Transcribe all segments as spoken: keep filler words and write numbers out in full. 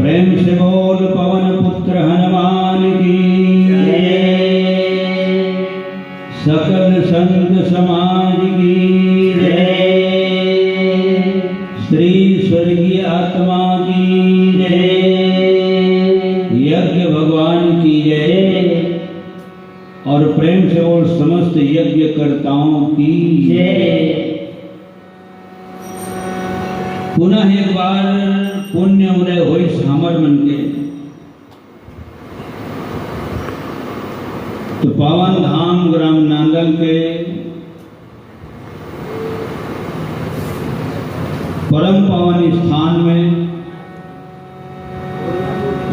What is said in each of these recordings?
प्रेम से बोल पवन पुत्र हनुमान की जय। सकल संत समाज की जय। श्री स्वर्गीय आत्मा की जय। यज्ञ भगवान की जय। और प्रेम से बोल समस्त यज्ञकर्ताओं की जय। पुनः एक बार पुण्य उदय होइस हमर मन के। तो पावन धाम ग्राम नांदल के परम पावन स्थान में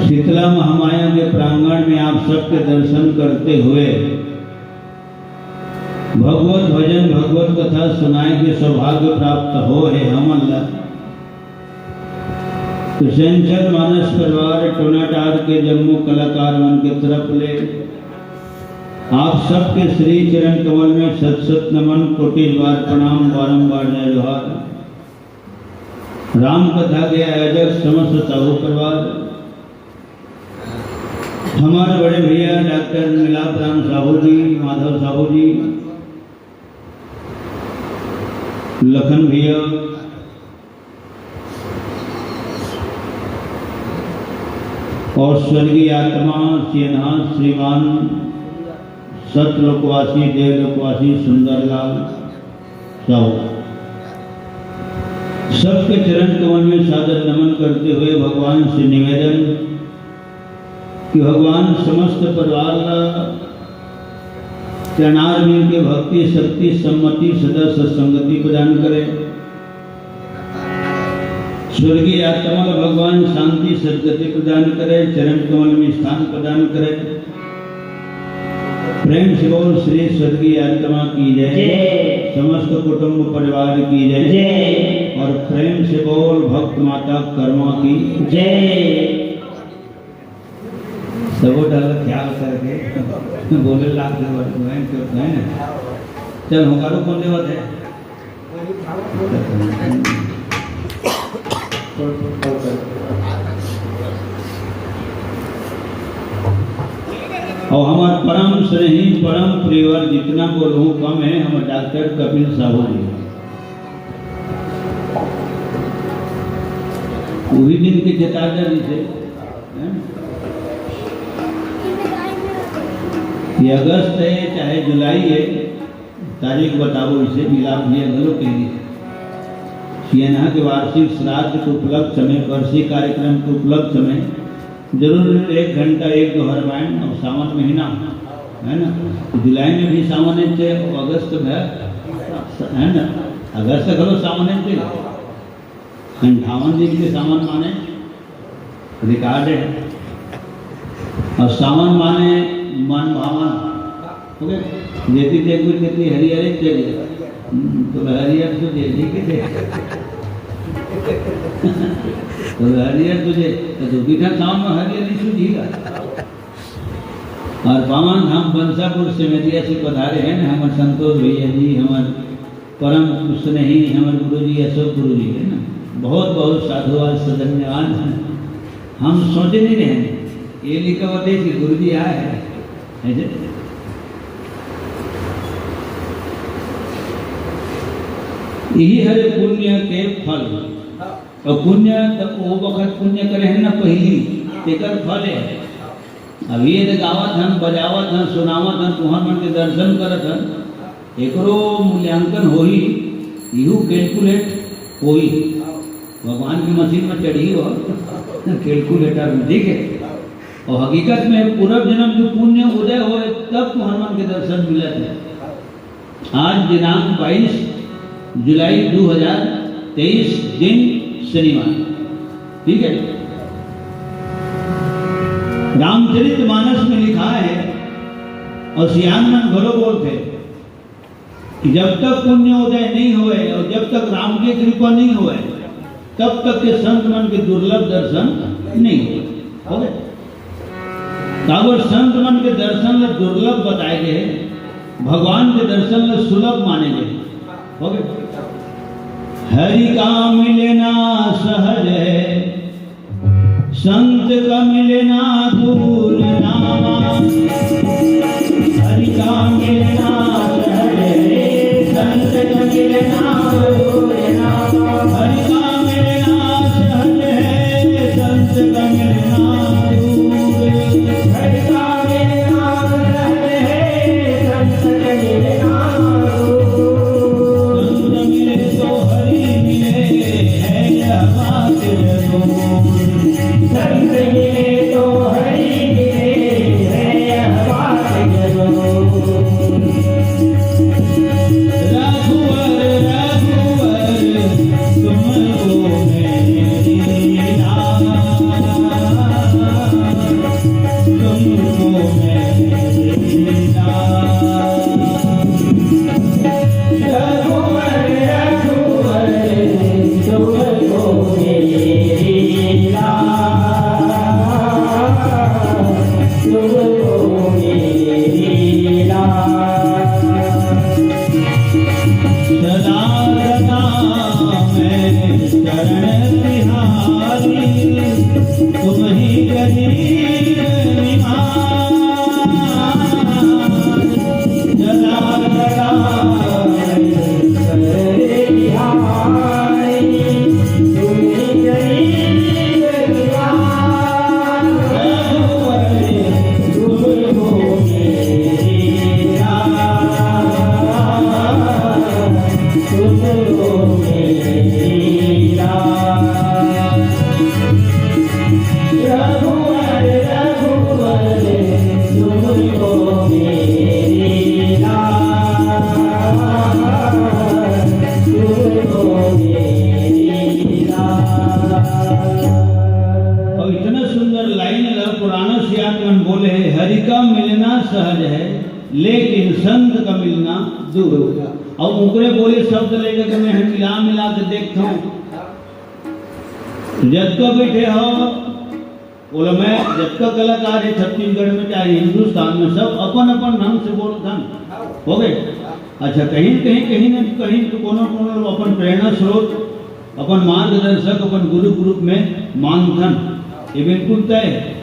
शीतला महामाया के प्रांगण में आप सबके दर्शन करते हुए भगवत भजन, भगवत कथा सुनाए के सौभाग्य प्राप्त होहे हमन ला। तो चंचल मानस परिवार टोनाटार के जम्मो कलाकार मन के तरफ ले आप सबके श्री चरण कमल में शत शत नमन, कोटि बार प्रणाम, बारंबार जय जोहार। राम कथा के आयोजक समस्त साहू परिवार, हमारे बड़े भैया डॉक्टर मिलाप राम साहू जी, माधव साहू जी, लखन भैया और स्वर्गीय आत्मा सेना श्रीमान सतलोकवासी देवलोकवासी सुंदरलाल साहू, सबके चरण कमल में सादर नमन करते हुए भगवान से निवेदन भगवान समस्त परिवार ला चरणार मिल के भक्ति, शक्ति, सम्मति, सदा सत्संगति प्रदान करे। स्वर्गीय आत्मा ला भगवान शांति सदगति प्रदान करे, चरण कमल में स्थान प्रदान करे। प्रेम से बोल श्री स्वर्गीय आत्मा की जय, जय। समस्त कुटुंब परिवार की जय, जय। और प्रेम से बोल भक्त माता कर्मा की जय। सबो ढंग ख्याल करके बोले लाग के बस मैं क्यों है ना। चल, हुंकारो कौन देवत है? और हमार परम स्नेही, परम प्रियवर, जितना बोलूं कम है, हमार डॉक्टर कपिल साहू जी। वही दिन के जतादर जी से, हैं? ये अगस्त है चाहे जुलाई है, तारीख बताओ, इसे मिलाप दिया घलो कह दी। सियनहा के वार्षिक श्राद्ध के उपलब्ध समय, वार्षिक कार्यक्रम के उपलब्ध समय जरूर एक घंटा, एक दो हर बायन। और सावन महीना है ना, तो जुलाई में भी सावन है, ते अगस्त में है ना, अगस्त घलो सावन है, ते अंठावन दिन के सावन माने रिकॉर्ड है। और सावन माने मन भावन, ओके? जेती देखो तेती हरियर चली। हम्म, तो हरियर तो जे, ठीक है, जे। तो हरियर तो जे, तो दो बीघा गांव में हरियर नहीं सूझेगा। और पावन धाम बंसापुर सिमरिया से पधारे हैं ना हमारे संतोष भैया जी, हमारे परम स्नेही हमारे गुरु जी, अशोक गुरु जी है ना, बहुत बहुत साधुवाद, सधन्यवाद। हम सोचे नहीं रहे, ये लिखा होते कि गुरु जी आए हैं, ऐसे। यही हरे पुण्य के फल। और पुण्य त वो वक्त पुण्य करे हैं ना पहली, तेकर फल है। अब ये तो गावत हन, बजावत हन, सुनावत हन, तुहर मन के दर्शन करत हन, एकरो मूल्यांकन होही, इहू कैलकुलेट होही। भगवान की मशीन में चढ़ी हो कैलकुलेटर में, ठीक है। और हकीकत में पूर्व जन्म के पुण्य उदय होए तब तुहर मन के दर्शन मिलत है। आज दिनांक बाईस जुलाई दो हज़ार तेईस, दिन शनिवार, ठीक है। रामचरित मानस में लिखा है और सियान मन घलो बोलते कि जब तक पुण्योदय नहीं होए और जब तक राम की कृपा नहीं होए, तब तक के संत मन के दुर्लभ दर्शन नहीं होए। हो गए? काबर संत मन के दर्शन ल दुर्लभ बताए गए, भगवान के दर्शन ल सुलभ माने गए। हो गए? हरि का मिलना सहज है, संत का मिलना दूर नामा। हरि का मिलना सहज है, संत का मिलना दूर नामा। हरि का मिलना सहज है, संत का मिलना दूर। हरि का मिलना सहज है, संत का मिलना दूर। संत मिले तो हरि मिले, है यह बात जरूर। संत मिले तो हरि मिले, है यह बात जरूर। रघुवर, रघुवर, तुमको मैंने जीना, तुमको मैंने जीना। रघुवर, रघुवर, तुमको मैंने जीना, तुमको मैंने जीना। सदा सदा मैं चरण तिहारी, तुम ही गरीब निवार। सदा सदा मैं चरण तिहारी, तुम ही गरीब निवार। मानस यात मन बोले हे, हरि का मिलना सहज है, लेकिन संत का मिलना दुर्लभ। अउ ओकरे बोले शब्द ले के मैं मिला मिला के देखथंव। जतका बइठे हो, ओला मैं जतका कलाकार हे छत्तीसगढ़ में चाहे हिंदुस्तान में, सब अपन अपन ढंग से बोलथन। हो गे? अच्छा, कहीं न कहीं, कहीं न कहीं तो कोनो कोनो लोग अपन प्रेरणा स्रोत, अपन मार्गदर्शक, अपन गुरु के रूप में मानथन। ये बिल्कुल तय हे।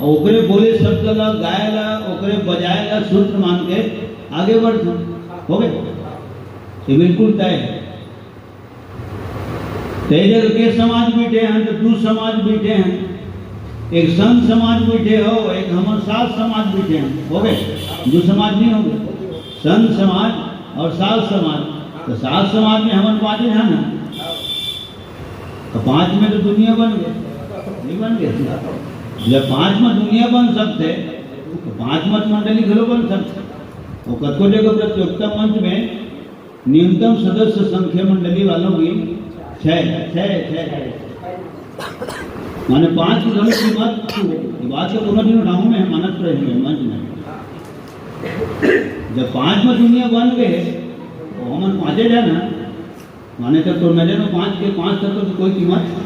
अउ ओकरे बोले शब्द ला, गाए ला, ओकरे बजाए ला सूत्र मान के आगे बढ़थन। हो गे? ये बिल्कुल तय हे। ते जग के समाज बइठे हन, तो दू समाज बइठे हन। एक संत समाज बइठे हो, एक हमर साध समाज बइठे हन। हो गे? दू समाज नहीं हो गे। संत समाज अउ साध समाज। तो साध समाज में हमन पाँचे झन हन। तो पाँच में तो दुनिया बन गे, नहीं बन गे? जब पाँच में दुनिया बन सकथे, तो पाँच मत मंडली घलो बन सकथे। अउ कतको जगह प्रतियोगिता मंच में न्यूनतम सदस्य संख्या मंडली वालों की छह, छह, छह। माने पाँच की घलो कीमत, ये बात तो कोनो दिन उठाहूं मैं, मानत रहे मंच में। जब पाँच में दुनिया बन गे, तो हमन पाँचे झन हन। माने तब तो नजर में पाँच के पाँच तत्व की कोई कीमत,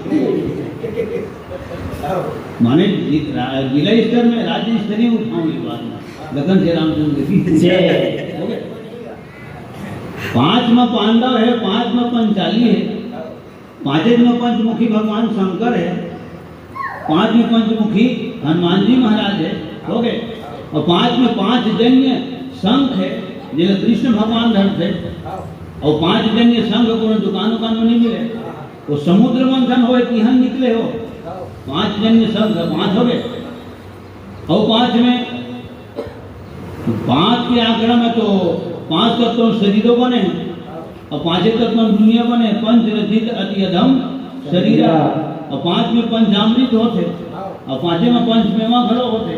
माने जि-, रा-, जिला स्तर में, राज्य स्तरीय उठाऊं ये बात में। गगन जय रामचंद्र की जय। हो गे? पाँच में पांडव हे, पाँच में पंचाली हे, पांचे में पंचमुखी भगवान शंकर हे, पांच में पंचमुखी हनुमान जी महाराज हे, हो गे? अउ पांच में पांचजन्य शंख हे, जेला कृष्ण भगवान धरथे। अउ पांचजन्य शंख कोनो दुकान उकान में नहीं मिले, वो समुद्र मंथन होय तिहां निकले हो। पांचजन्य शंख, पांच हो गे। अउ पांच में, तो पांच के आंकड़ा में तो पांच तत्व शरीरों बने, अउ पांचे तत्व दुनिया बने, पंच रचित अति अधम शरीरा। अउ पांच में पंचामृत होथे, अउ पांचे में पंचमेवा घलो होथे,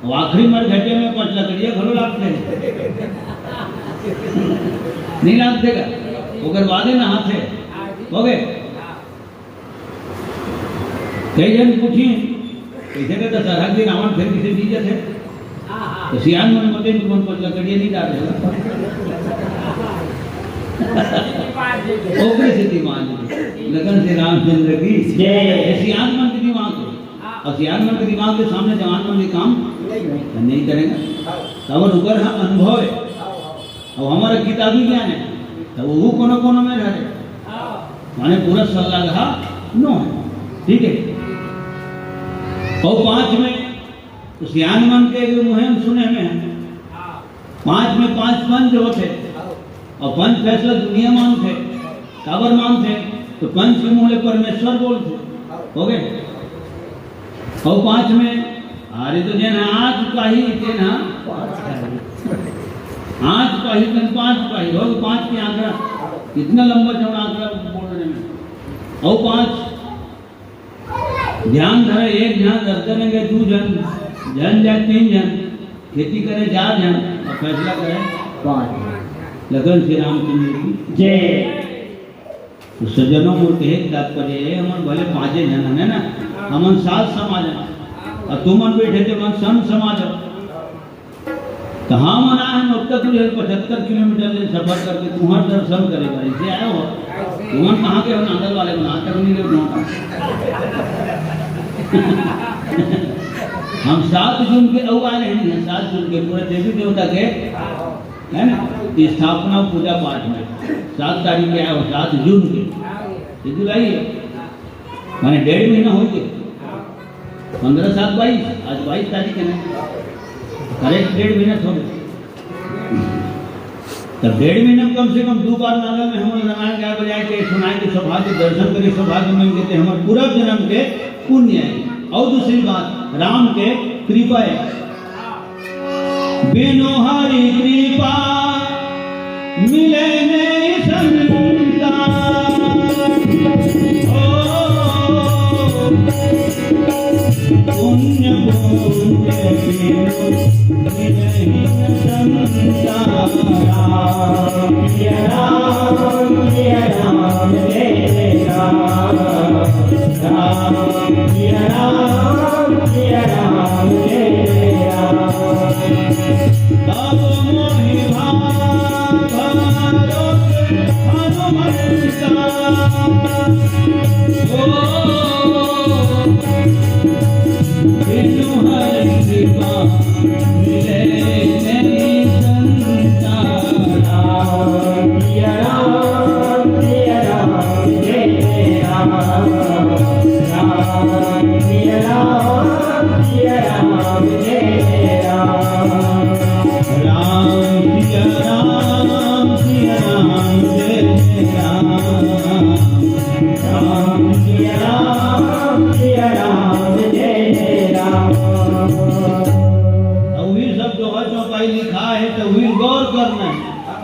अउ आखिरी मरघटे में पंच लकड़िया घलो लागथे। नहीं लागथे का? ओकर बादे नहाथे। हो गे? कई झन पूछिन, "कइसे के दशहरा के रावण फेर कइसे बीजत हे?" तो सियान मन बतेन, "तुमन कुछ लकड़िया नहीं डाले।" ओकरे सेती मान लीजिए। लगन से रामचंद्र की जय। ये सियान मन के दिमाग हे। अउ सियान मन के दिमाग के सामने जवान मन के काम नहीं करेगा। काबर ओकर ह अनुभव हे। अउ हमर किताबी ज्ञान हे, त वो कोनो कोनो में रहे। माने पूरा सल्लागाह नो हे, ठीक हे। अउ पांच में तो सियान मन के जो मुहे में सुने में हे, पांच में पांच पंच होथे, अउ पंच फैसला दुनिया मानथे। काबर मानथे? तो पंच के मुंह ले परमेश्वर बोलथे। हो गे? अउ पांच में, अरे तो जेन ह आंच पाही, तेन ह आंच पाही, तेन पांच पाही। हो गे पांच के आंकड़ा, कितना लंबा चौड़ा आंकड़ा बोल रहे हैं। अउ पांच, ध्यान धरे, एक झन, दस झन, दू झन, झन जाए तीन झन, खेती करे चार झन, अउ फैसला करे पांच। लगन श्री रामचंद्र की जय। तो सज्जनों, मोर कहे के तात्पर्य हे, हमन भले पांचे झन हन, हे ना, हमन साध समाज हन, अउ तुमन बइठे ते मन संत समाज हो। तो हमन आए हन ओतका दूर, पचहत्तर किलोमीटर ले सफर करके तुम्हार दर्शन करे बर इसे आए हो। तुमन कहाँ के हो? नांदल वाले बना तक नहीं ले। हम सात जून के अउ आए हन, सात जून के पूरा देवी देवता के, हे ना, स्थापना पूजा पाठ में सात तारीख के आए हो, सात जून के। ये जुलाई हे, माने डेढ़ महीना हो गे। पंद्रह सात बाईस, आज बाईस तारीख हे ना, करेक्ट डेढ़ महीना हो गे। तब डेढ़ महीना में कम से कम दू बार नांदल में हमन रामायण गाए बजाए के, सुनाए के सौभाग्य, दर्शन करे सौभाग्य मिल गे, ते हमर पूरा जन्म के पुण्य हे। अउ दूसरी बात, राम के कृपा हे। बिनु हरि कृपा मिले नहीं संतान। ओ, पुण्य पुण्य बिनु मिले नहीं संतान। राम, जय राम, जय राम, जय राम। राम, जय राम, जय राम,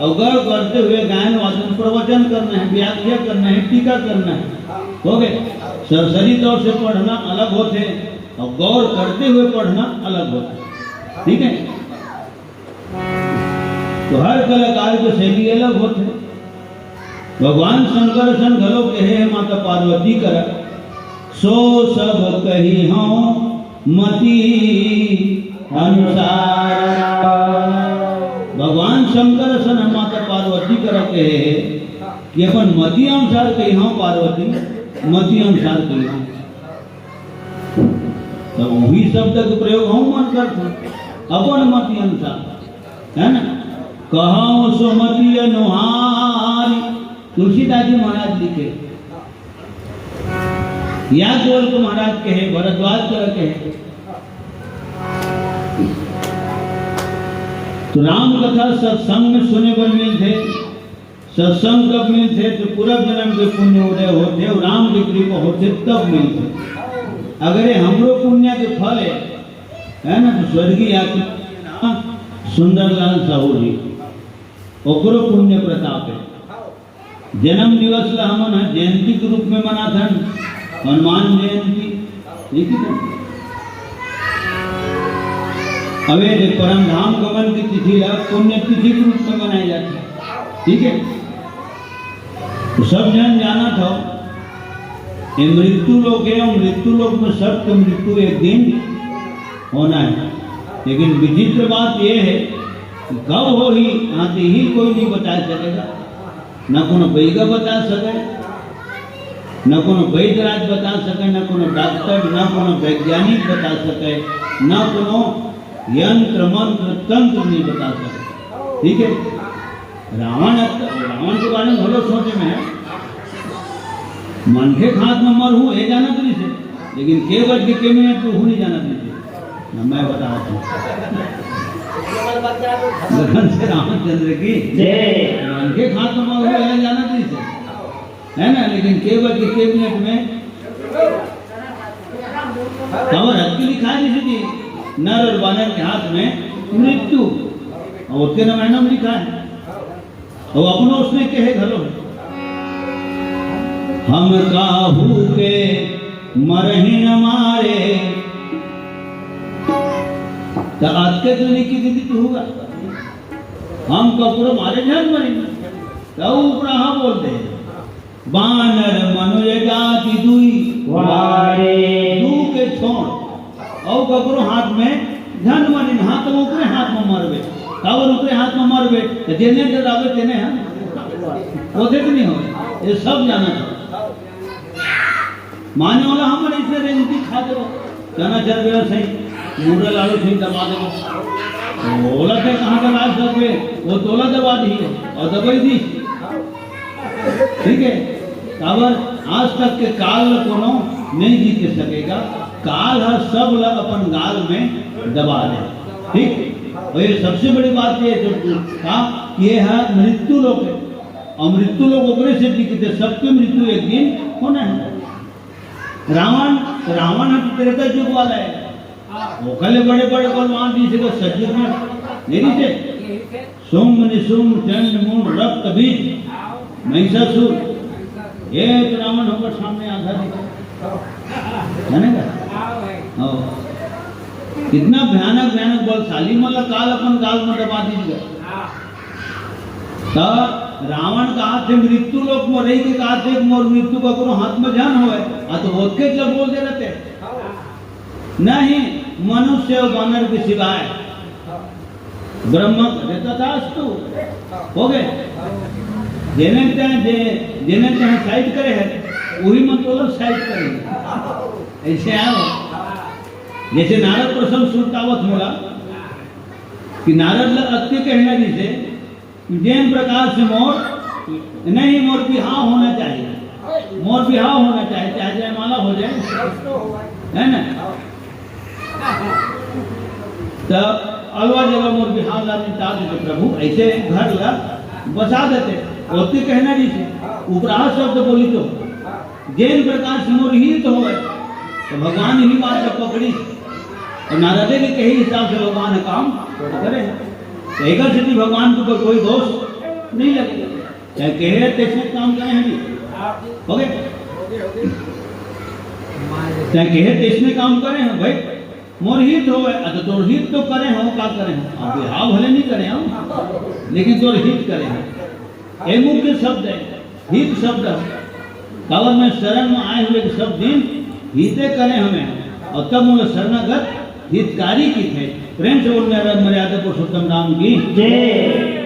और गौर करते हुए गायन वादन, प्रवचन करना है, व्याख्या करना है, टीका करना है। हो गए। सरसरी तौर से पढ़ना अलग होथे और गौर करते हुए पढ़ना अलग होथे। ठीक है, तो हर कलाकार के शैली अलग होथे। भगवान शंकर असन घलो कहे हे माता पार्वती करा, "सो सब कहिहौं मति अनुसार।" भगवान शंकर असन ह माता पार्वती करा कहे हे कि अपन मति अनुसार कहिहौं पार्वती, मति अनुसार कहिहौं। तो वही शब्द के प्रयोग हम मन करथन अपन मति अनुसार, है ना? "कहौं सो मति अनुहारी।" तुलसीदास जी महाराज लिखे, याज्ञवल्क्य महाराज कहे, भरद्वाज करा कहे। तो राम कथा सत्संग में सुने बर मिलथे। सत्संग कब मिलथे? तो पूर्व जन्म के पुण्य उदय होथे, राम के कृपा होथे, तब मिलथे। अगर ये हमरो पुण्य के फल है, है ना, तो स्वर्गीय आत्मा सुंदरलाल साहू जी, ओकरो पुण्य प्रताप है। जन्म दिवस ला हमन ह जयंती के रूप में मनाथन, हनुमान जयंती, ठीक है। अब ये देख, परम धाम गमन की तिथि ला पुण्य तिथि के रूप में मनाए जाथे, ठीक है। तो सब जन जानत हो, ये मृत्यु लोक है, और मृत्यु लोक में सबके मृत्यु एक दिन होना है। लेकिन विचित्र बात ये है कि कब होही, आते ही कोई नहीं बता सकेगा। न कोनो बइगा बता सके, न कोनो वैद्यराज बता सके, न कोनो डॉक्टर, न कोनो वैज्ञानिक बता सके, न कोनो यंत्र मंत्र तंत्र नहीं बता सके। ठीक है, रावण, रावण के बारे में घलो सोचे में है, मनखे के हाथ में मरहूँ, ये जानत रहिसे, लेकिन के बज के के मिनट में हूँ नहीं जानत रहिसे। ना मैं बतावत हूँ। लखन से रामचंद्र की जय। मनखे के हाथ में मरहूँ, ये जानत रहिसे, है ना, लेकिन के बज के के मिनट में। काबर हद के लिखा है जैसे कि नर और बानर के हाथ में मृत्यु, और ओतके रामायण में लिखा है। और अपनो उसने कहे घलो, "हम काहू के मरहि न मारे।" तो आज के तो लिखी दीदी तू होगा, "हम ककरो मारे झन मरी।" तो उपराहा बोल दे, "बानर मनुज जाति दुई वारे।" दू के छोड़, अउ ककरो हाथ में झन मरिन, हाँ, तो ओकरे हाथ में मरबे। काबर ओकरे हाथ में मरबे? तो जेने डराबे तेने, हाँ, ओदे तो नहीं हो। ये सब जाना था। माने वाला हमन ऐसे रेंगती खा देबो, चना चरबे सही, मुरगा लाड़ू सही दबा देबो। तो ओला ते कहाँ दबा सकबे? वो तोला दबा दी और दबाई दी। ठीक है, काबर आज तक के काल ल कोनो नहीं जीत सकेगा। काल ह सब ल अपन गाल में दबा दे। ठीक, और ये सबसे बड़ी बात ये जो था, ये है मृत्यु लोक है। और मृत्यु लोक ओकरे से जीते, सबके मृत्यु एक दिन होना है। रावण, रावण ह तो त्रेता युग वाला है, ओकर ले बड़े बड़े बलवान रहिसे, सतयुग में नहीं रहिसे। शुंभ निशुंभ चंड मुंड रक्त बीज महिषासुर, ये तो रावण होकर सामने आधा दिखे, है ना? हाँ। कितना भयानक, भयानक बलशाली, मतलब काल अपन गाल में दबा दीजिए। तो रावण कहाथे मृत्यु लोक में रही के कहाथे मोर मृत्यु ककरो हाथ में झन होए, आ तो ओतके जब बोल दे रहते। नहीं, मनुष्य और बानर के सिवाय ब्रह्म तथास्तु हो गए। जेने तैं, जे, जेने तैं साइड करे है, वही मन तो लोग साइड करे। ऐसे आओ, जैसे नारद प्रसंग सुरतावत होला कि नारद ल अत्य कहना जैसे जेन प्रकार से मोर, नहीं, मोर बिहाव होना चाहिए, मोर बिहाव होना चाहिए, चाहे जयमाला हो जाए, है ना? तो अलवा जगह मोर बिहाव ला निपटा देते प्रभु, ऐसे घर ला बसा देते। ओतके कहना जैसे उपराहा शब्द बोली तो जेन प्रकार से मोर हित होवे, तो भगवान ही बात ला पकड़ी। और नारदे के कही हिसाब से भगवान काम करे। तो एकर सेती भगवान के ऊपर कोई दोष नहीं लगे। तैं कहे तइसने काम करे हन जी। हो गए? तैं कहे तइसने काम करे हन भाई। मोर हित होवे, अ, तो तोर हित तो करे हंव, का करे हंव? अब बिहाव भले नहीं करे हंव, लेकिन तोर हित करे हंव। ये मुख्य शब्द है, हित शब्द। काबर मैं शरण में आए हुए सब दिन हिते करे हंव, अउ तब मोला शरणागत हितकारी कथे। प्रेम से बोल, मेरा मर्यादा पुरुषोत्तम राम की जय।